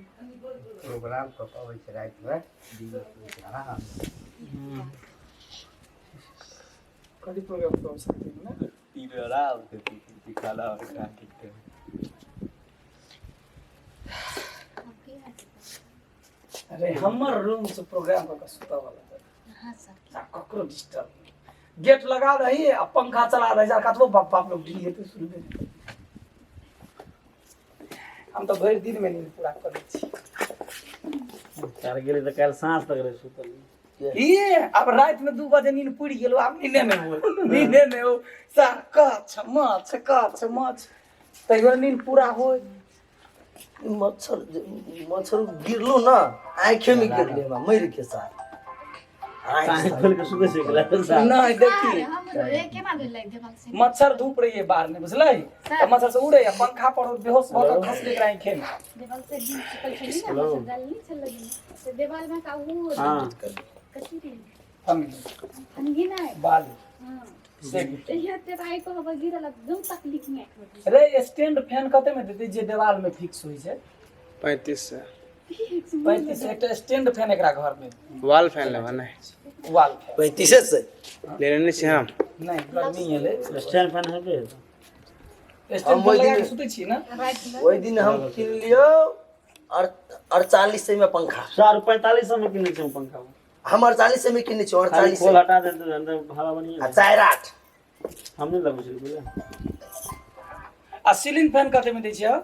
Programme कऽ कऽ अबै छै रातिमे, दिनमे सुतै छै आराम। कथी प्रोग्राम कऽ सकते ने? 3 बेर आराम से पी पी खाना और खा के। अरे, हमर रूम से प्रोग्राम कऽ के सुतऽ वाला आ ककरो डिस्टर्ब, गेट लगा दही आ पंखा चला दही, जा कतबो बाप बाप लोग डिली हेतै, सुनबे नहि करतै। हम तऽ भरि दिन मे नींद पूरा करै छी। काल्हि गेली तऽ काल्हि साँझ तक रहे सुतल। ई आब राति में 2 बजे नींद पुरि गेलो, आब नींदे नहि हो, नींदे नहि हो। सा कछ मछ कछ मछ, तैयो नींद पूरा होय। मच्छर मच्छर गिरलो ना, आँखे में गिरले, हमरा मरि के साथ। आँखि खोलि के सुतै छै गेला। नहीं, देखी, मच्छर धूप रही है बाहर में, बुझलै? तऽ मच्छर से उड़े आ पंखा पर बेहोश भऽ कऽ खसले एकरा आँखे में। हाँ। बाल से रे, स्टैंड फैन कते में देतै, जे देवाल में फिक्स होइ छै? 3500। 35? एकटा स्टैंड फैन एकरा घर में। वॉल फैन लेबा नहि? Wall fine. 35 से लेने नहि छी हम। नहीं, गर्मी एलै। स्टैंड फैन हेबे। स्टैंड हम फैन ओहि लगा के दिन- सुतै छी ने? ओहि दिन हम किन लियौ 4800 में पंखा। सार 4500 में किने छै पंखा। हम 4800 में किने छी। खाली 48 खोल हटा दे तऽ अंदर हवा बनी। आ 4 8। हम नहि लगबै छलियै, बुझलियै? आ सीलिंग फैन कते में दै छियै?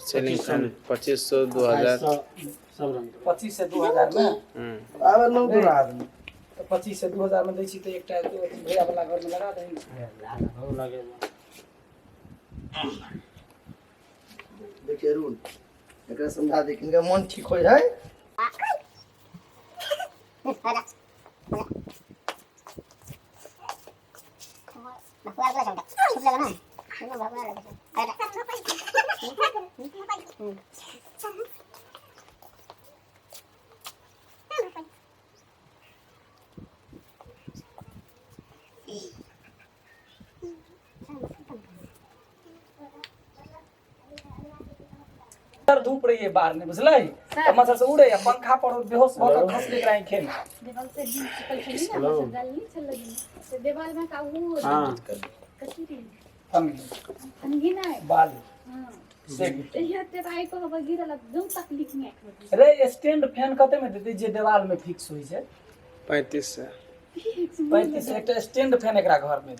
Ceiling fine 2500, 2000। 2800, सब रंग के। 25 से 2000 में? हम्म। आब नौ दूर आदमी। तऽ 25 से 2000 में दै छी तऽ एकटा अथी भैया वाला घर में लगा दही। हो लगे। देखिए अरुण, एकरा समझा दे, किनका मन ठीक होइ है। मच्छर धूप रही है बाहर में, बुझलै? तऽ मच्छर से उड़े आ पंखा पर बेहोश भऽ कऽ खसले एकरा आँखे में। हाँ। बाल से रे, स्टैंड फैन कते में देतै, जे देवाल में फिक्स होइ छै? 3500। 35? एकटा स्टैंड फैन एकरा घर में।